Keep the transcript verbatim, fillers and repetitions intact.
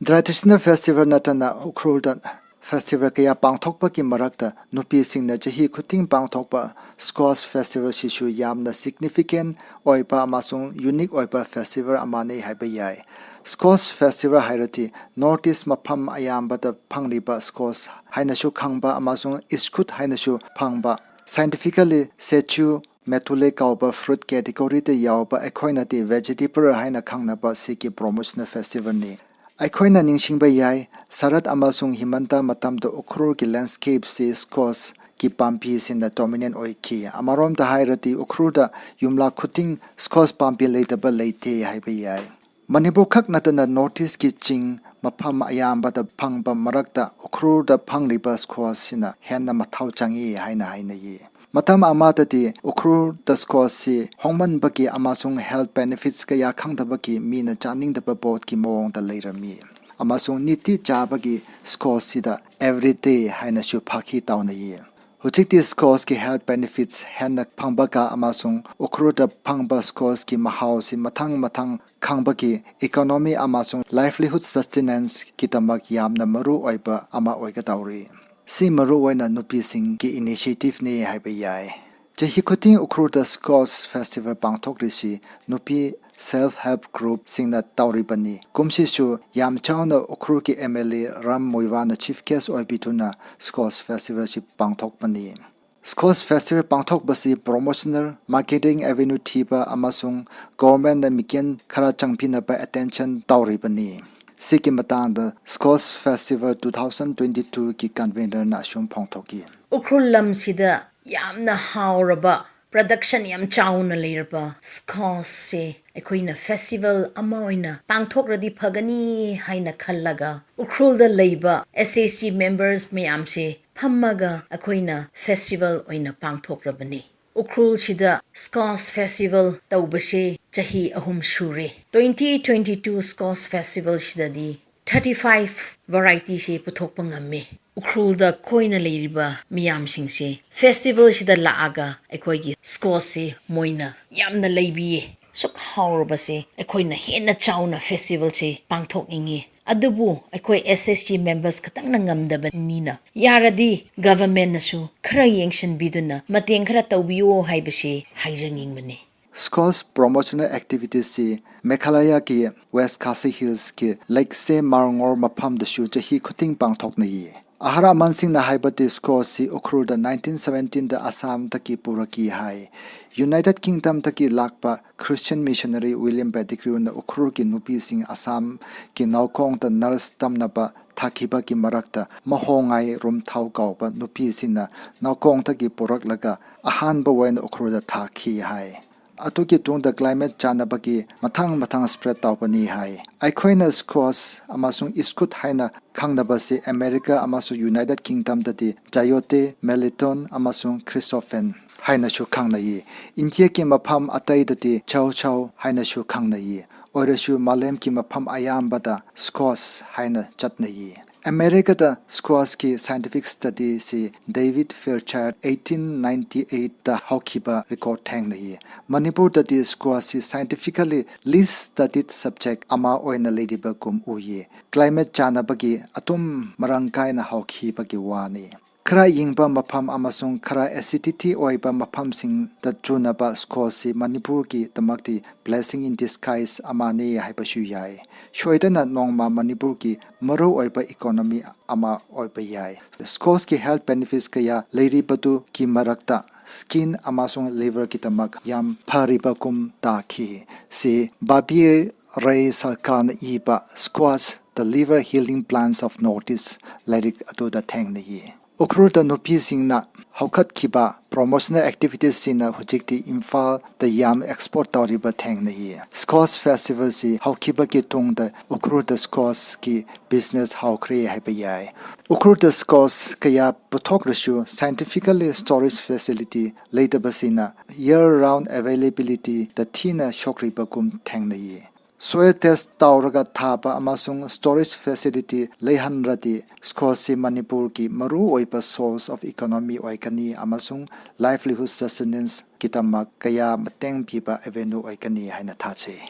Traditional festival ꯅꯠꯇꯅ ꯎꯈ꯭ꯔꯨꯜꯗ festival ꯀꯌꯥ ꯄꯥꯡꯊꯣꯛꯄꯒꯤ ꯃꯔꯛꯇ ꯅꯨꯄꯤꯁꯤꯡꯅ ꯆꯍꯤ ꯈꯨꯗꯤꯡ ꯄꯥꯡꯊꯣꯛꯄ Squash festival ꯁꯤꯁꯨ ꯌꯥꯝꯅ significant ꯑꯣꯏꯕ ꯑꯃꯁꯨꯡ unique ꯑꯣꯏꯕ festival ꯑꯃꯅꯤ ꯍꯥꯏꯕ ꯌꯥꯏ꯫ Squash festival ꯍꯥꯏꯔꯗꯤ North East ꯃꯐꯝ ꯑꯌꯥꯝꯕꯗ ꯐꯪꯂꯤꯕ squash ꯍꯥꯏꯅꯁꯨ ꯈꯪꯕ ꯑꯃꯁꯨꯡ iskut ꯍꯥꯏꯅꯁꯨ ꯐꯪꯕ, scientifically Sechu metule ꯀꯧꯕ fruit category ꯗ ꯌꯥꯎꯕ, ꯑꯩꯈꯣꯏꯅꯗꯤ vegetable ꯍꯥꯏꯅ ꯈꯪꯅꯕ ꯁꯤꯒꯤ promotional festival ꯅꯤ꯫ ꯑꯩꯈꯣꯏꯅ ꯅꯤꯡꯁꯤꯡꯕ ꯌꯥꯏ, ꯁꯔꯠ ꯑꯃꯁꯨꯡ ꯍꯤꯃꯟꯇ ꯃꯇꯝꯗ ꯎꯈ꯭ꯔꯨꯜꯒꯤ landscape ꯁꯤ squash ꯀꯤ ꯄꯥꯝꯕꯤꯁꯤꯡꯅ dominant ꯑꯣꯏꯈꯤ꯫ ꯑꯃꯔꯣꯝꯗ ꯍꯥꯏꯔꯗꯤ ꯎꯈ꯭ꯔꯨꯜꯗ ꯌꯨꯝꯂꯛ ꯈꯨꯗꯤꯡ squash ꯄꯥꯝꯕꯤ ꯂꯩꯇꯕ ꯂꯩꯇꯦ ꯍꯥꯏꯕ ꯌꯥꯏ꯫ ꯃꯅꯤꯄꯨꯔ ꯈꯛ ꯅꯠꯇꯅ North East ꯀꯤ ꯆꯤꯡ ꯃꯐꯝ ꯑꯌꯥꯝꯕꯗ ꯐꯪꯕ ꯃꯔꯛꯇ ꯎꯈ꯭ꯔꯨꯜꯗ ꯐꯪꯂꯤꯕ squash ꯁꯤꯅ ꯍꯦꯟꯅ ꯃꯊꯧ ꯆꯪꯏ ꯍꯥꯏꯅ ꯍꯥꯏꯅꯩ꯫ ꯃꯇꯝ ꯑꯃꯗꯗꯤ ꯎꯈ꯭ꯔꯨꯜꯗ squash ꯁꯤ ꯍꯣꯡꯃꯟꯕꯒꯤ ꯑꯃꯁꯨꯡ health benefits ꯀꯌꯥ ꯈꯪꯗꯕꯒꯤ ꯃꯤꯅ ꯆꯥꯅꯤꯡꯗꯕ ꯄꯣꯠꯀꯤ ꯃꯑꯣꯡꯗ ꯂꯩꯔꯝꯃꯤ, ꯑꯃꯁꯨꯡ ꯅꯤꯇꯤ ꯆꯥꯕꯒꯤ squash ꯁꯤꯗ everyday ꯍꯥꯏꯅꯁꯨ ꯐꯥꯈꯤ ꯇꯧꯅꯩ꯫ ꯍꯧꯖꯤꯛꯇꯤ squash ꯀꯤ health benefits ꯍꯦꯟꯅ ꯐꯪꯕꯒ ꯑꯃꯁꯨꯡ ꯎꯈ꯭ꯔꯨꯜꯗ ꯐꯪꯕ squash ꯀꯤ ꯃꯍꯥꯎꯁꯤ ꯃꯊꯪ ꯃꯊꯪ ꯈꯪꯕꯒꯤ economy ꯑꯃꯁꯨꯡ livelihood sustenance ꯀꯤꯗꯃꯛ ꯌꯥꯝꯅ ꯃꯔꯨ ꯑꯣꯏꯕ ꯑꯃ ꯑꯣꯏꯒꯗꯧꯔꯤ꯫ ꯁꯤ ꯃꯔꯨ ꯑꯣꯏꯅ ꯅꯨꯄꯤꯁꯤꯡꯒꯤ initiative ꯅꯤ ꯍꯥꯏꯕ ꯌꯥꯏ꯫ ꯆꯍꯤ ꯈꯨꯗꯤꯡ ꯎꯈ꯭ꯔꯨꯜꯗ squash festival ꯄꯥꯡꯊꯣꯛꯂꯤꯁꯤ ꯅꯨꯄꯤ self help group ꯁꯤꯡꯅ ꯇꯧꯔꯤꯕꯅꯤ꯫ ꯀꯨꯝꯁꯤꯁꯨ ꯌꯥꯝ ꯆꯥꯎꯅ ꯎꯈ꯭ꯔꯨꯜꯒꯤ M L A Ram ꯃꯨꯏꯋꯥꯅ chief guest ꯑꯣꯏꯕꯤꯗꯨꯅ squash festival ꯁꯤ ꯄꯥꯡꯊꯣꯛꯄꯅꯤ꯫ Squash festival ꯄꯥꯡꯊꯣꯛꯄꯁꯤ promotional, marketing avenue ꯊꯤꯕ ꯑꯃꯁꯨꯡ government ꯅ ꯃꯤꯠꯌꯦꯡ ꯈꯔ ꯆꯪꯕꯤꯅꯕ attention ꯇꯧꯔꯤꯕꯅꯤ꯫ ꯁꯤꯒꯤ ꯃꯇꯥꯡꯗ Squash festival two thousand twenty two ꯒꯤ convener ꯅ ꯑꯁꯨꯝ ꯐꯣꯡꯗꯣꯛꯈꯤ꯫ ꯎꯈ꯭ꯔꯨꯜ ꯂꯝꯁꯤꯗ ꯌꯥꯝꯅ ꯍꯥꯎꯔꯕ, production ꯌꯥꯝ ꯆꯥꯎꯅ ꯂꯩꯔꯕ squash ꯁꯦ ꯑꯩꯈꯣꯏꯅ festival ꯑꯃ ꯑꯣꯏꯅ ꯄꯥꯡꯊꯣꯛꯂꯗꯤ ꯐꯒꯅꯤ ꯍꯥꯏꯅ ꯈꯜꯂꯒ ꯎꯈ꯭ꯔꯨꯜꯗ ꯂꯩꯕ S H G members ꯃꯌꯥꯝꯁꯦ ꯐꯝꯃꯒ ꯑꯩꯈꯣꯏꯅ festival ꯑꯣꯏꯅ ꯄꯥꯡꯊꯣꯛꯂꯕꯅꯤ꯫ ꯎꯈ꯭ꯔꯨꯜꯁꯤꯗ squash festival ꯇꯧꯕꯁꯦ ꯆꯍꯤ ꯑꯍꯨꯝ ꯁꯨꯔꯦ꯫ Twenty twenty two squash festival ꯁꯤꯗꯗꯤ thirty five variety ꯁꯦ ꯄꯨꯊꯣꯛꯄ ꯉꯝꯃꯦ꯫ ꯎꯈ꯭ꯔꯨꯜꯗ ꯀꯣꯏꯅ ꯂꯩꯔꯤꯕ ꯃꯤꯌꯥꯝꯁꯤꯡꯁꯦ festival ꯁꯤꯗ ꯂꯥꯛꯑꯒ ꯑꯩꯈꯣꯏꯒꯤ squash ꯁꯦ ꯃꯣꯏꯅ ꯌꯥꯝꯅ ꯂꯩꯕꯤꯌꯦ꯫ ꯁꯨꯛ ꯍꯥꯎꯔꯕꯁꯦ ꯑꯩꯈꯣꯏꯅ ꯍꯦꯟꯅ ꯆꯥꯎꯅ festival ꯁꯦ ꯄꯥꯡꯊꯣꯛꯅꯤꯡꯉꯤ꯫ ꯑꯗꯨꯕꯨ ꯑꯩꯈꯣꯏ S H G members ꯈꯛꯇꯪꯅ ꯉꯝꯗꯕꯅꯤꯅ, ꯌꯥꯔꯗꯤ governmentꯅꯁꯨ ꯈꯔ ꯌꯦꯡꯁꯤꯟꯕꯤꯗꯨꯅ ꯃꯇꯦꯡ ꯈꯔ ꯇꯧꯕꯤꯌꯣ ꯍꯥꯏꯕꯁꯤ ꯍꯥꯏꯖꯅꯤꯡꯕꯅꯤ꯫ Squash promotional activitiesꯁꯤ ꯃꯦꯘꯥꯂꯌꯒꯤ West Khasi Hillsꯀꯤ ꯂꯩꯁꯦ ꯃꯥꯔꯉꯣꯔ ꯃꯐꯝꯗꯁꯨ ꯆꯍꯤ ꯈꯨꯗꯤꯡ ꯄꯥꯡꯊꯣꯛꯅꯩꯌꯦ꯫ ꯑꯍꯔ ꯑꯃꯟꯁꯤꯡꯅ ꯍꯥꯏꯕꯗꯤ squashꯁꯤ ꯎꯈ꯭ꯔꯨꯜꯗ nineteen seventeenꯗ ꯑꯁꯥꯝꯗꯒꯤ ꯄꯨꯔꯛꯈꯤ ꯍꯥꯏ꯫ United Kingdomꯗꯒꯤ ꯂꯥꯛꯄ Christian missionary William Pettigrewꯅ ꯎꯈ꯭ꯔꯨꯜꯒꯤ ꯅꯨꯄꯤꯁꯤꯡ ꯑꯁꯥꯝꯒꯤ ꯅꯥꯎꯈꯣꯡꯗ nurse ꯇꯝꯅꯕ ꯊꯥꯈꯤꯕꯒꯤ ꯃꯔꯛꯇ ꯃꯍꯣꯡꯉꯥꯏ ꯔꯨꯝꯊꯥꯎ ꯀꯧꯕ ꯅꯨꯄꯤꯁꯤꯡꯅ ꯅꯥꯎꯈꯣꯡꯗꯒꯤ ꯄꯨꯔꯛꯂꯒ ꯑꯍꯥꯟꯕ ꯑꯣꯏꯅ ꯎꯈ꯭ꯔꯨꯜꯗ ꯊꯥꯈꯤ ꯍꯥꯏ꯫ ꯑꯗꯨꯒꯤ ꯇꯨꯡꯗ climate ꯆꯥꯟꯅꯕꯒꯤ ꯃꯊꯪ ꯃꯊꯪ spread ꯇꯧꯕꯅꯤ ꯍꯥꯏ꯫ ꯑꯩꯈꯣꯏꯅ squash ꯑꯃꯁꯨꯡ ꯏꯁꯀꯨꯠ ꯍꯥꯏꯅ ꯈꯪꯅꯕꯁꯤ ꯑꯃꯦꯔꯤꯀꯥ ꯑꯃꯁꯨꯡ United Kingdomꯗꯗꯤ chayote, meliton ꯑꯃꯁꯨꯡ chrysophane ꯍꯥꯏꯅꯁꯨ ꯈꯪꯅꯩ꯫ ꯏꯟꯗꯤꯌꯥꯒꯤ ꯃꯐꯝ ꯑꯇꯩꯗꯗꯤ chow chow ꯍꯥꯏꯅꯁꯨ ꯈꯪꯅꯩ꯫ ꯑꯣꯏꯔꯁꯨ ꯃꯥꯂꯦꯝꯒꯤ ꯃꯐꯝ ꯑꯌꯥꯝꯕꯗ squash ꯍꯥꯏꯅ ꯆꯠꯅꯩ꯫ ꯑꯃꯦꯔꯤꯀꯥꯗ squashꯀꯤ scientific studyꯁꯤ David Fairchild eighteen ninety eightꯇ ꯍꯧꯈꯤꯕ record ꯊꯦꯡꯅꯩ꯫ ꯃꯅꯤꯄꯨꯔꯗꯗꯤ squashꯁꯤ scientifically least studied subject ꯑꯃ ꯑꯣꯏꯅ ꯂꯩꯔꯤꯕꯒꯨꯝ ꯎꯏ꯫ Climate ꯆꯥꯟꯅꯕꯒꯤ ꯑꯗꯨꯝ ꯃꯔꯥꯡ ꯀꯥꯏꯅ ꯍꯧꯈꯤꯕꯒꯤ ꯋꯥꯅꯤ꯫ ꯈꯔ ꯏꯪꯕ ꯃꯐꯝ ꯑꯃꯁꯨꯡ ꯈꯔ acidity ꯑꯣꯏꯕ ꯃꯐꯝꯁꯤꯡꯗ ꯆꯨꯅꯕ squashꯁꯤ ꯃꯅꯤꯄꯨꯔꯒꯤꯗꯃꯛꯇꯤ blessing in disguise ꯑꯃꯅꯤ ꯍꯥꯏꯕꯁꯨ ꯌꯥꯏ꯫ ꯁꯣꯏꯗꯅ ꯅꯣꯡꯃ ꯃꯅꯤꯄꯨꯔꯒꯤ ꯃꯔꯨꯑꯣꯏꯕ economy ꯑꯃ ꯑꯣꯏꯕ ꯌꯥꯏ꯫ Squashꯀꯤ health benefits ꯀꯌꯥ ꯂꯩꯔꯤꯕꯗꯨꯒꯤ ꯃꯔꯛꯇ skin ꯑꯃꯁꯨꯡ liverꯒꯤꯗꯃꯛ ꯌꯥꯝ ꯐꯔꯤꯕꯒꯨꯝ ꯇꯥꯈꯤ꯫ ꯁꯤ ꯕꯥꯕꯤ ꯔꯦ ꯁꯔꯀꯥꯔꯅ ꯏꯕ Squash: The Liver Healing Plants of Northeast ꯂꯥꯏꯔꯤꯛ ꯑꯗꯨꯗ ꯊꯦꯡꯅꯩ꯫ ꯎꯈ꯭ꯔꯨꯜꯗ ꯅꯨꯄꯤꯁꯤꯡꯅ ꯍꯧꯒꯠꯈꯤꯕ promotional activitiesꯁꯤꯡꯅ ꯍꯧꯖꯤꯛꯇꯤ ꯏꯝꯐꯥꯜꯗ ꯌꯥꯝ export ꯇꯧꯔꯤꯕ ꯊꯦꯡꯅꯩ꯫ Squash festivalꯁꯤ ꯍꯧꯈꯤꯕꯒꯤ ꯇꯨꯡꯗ ꯎꯈ꯭ꯔꯨꯜꯗ squashꯀꯤ business ꯍꯧꯈ꯭ꯔꯦ ꯍꯥꯏꯕ ꯌꯥꯏ꯫ ꯎꯈ꯭ꯔꯨꯜꯗ squash ꯀꯌꯥ ꯄꯨꯊꯣꯛꯂꯁꯨ scientifically storage facility ꯂꯩꯇꯕꯁꯤꯅ year round availabilityꯗ ꯊꯤꯅ ꯁꯣꯛꯔꯤꯕꯒꯨꯝ ꯊꯦꯡꯅꯩ꯫ Soil test ꯇꯧꯔꯒ ꯊꯥꯕ ꯑꯃꯁꯨꯡ storage facility ꯂꯩꯍꯟꯔꯗꯤ squashꯁꯤ ꯃꯅꯤꯄꯨꯔꯒꯤ ꯃꯔꯨꯑꯣꯏꯕ source of economy ꯑꯣꯏꯒꯅꯤ ꯑꯃꯁꯨꯡ livelihood sustenanceꯒꯤꯗꯃꯛ ꯀꯌꯥ ꯃꯇꯦꯡ ꯄꯤꯕ avenue ꯑꯣꯏꯒꯅꯤ ꯍꯥꯏꯅ ꯊꯥꯖꯩ꯫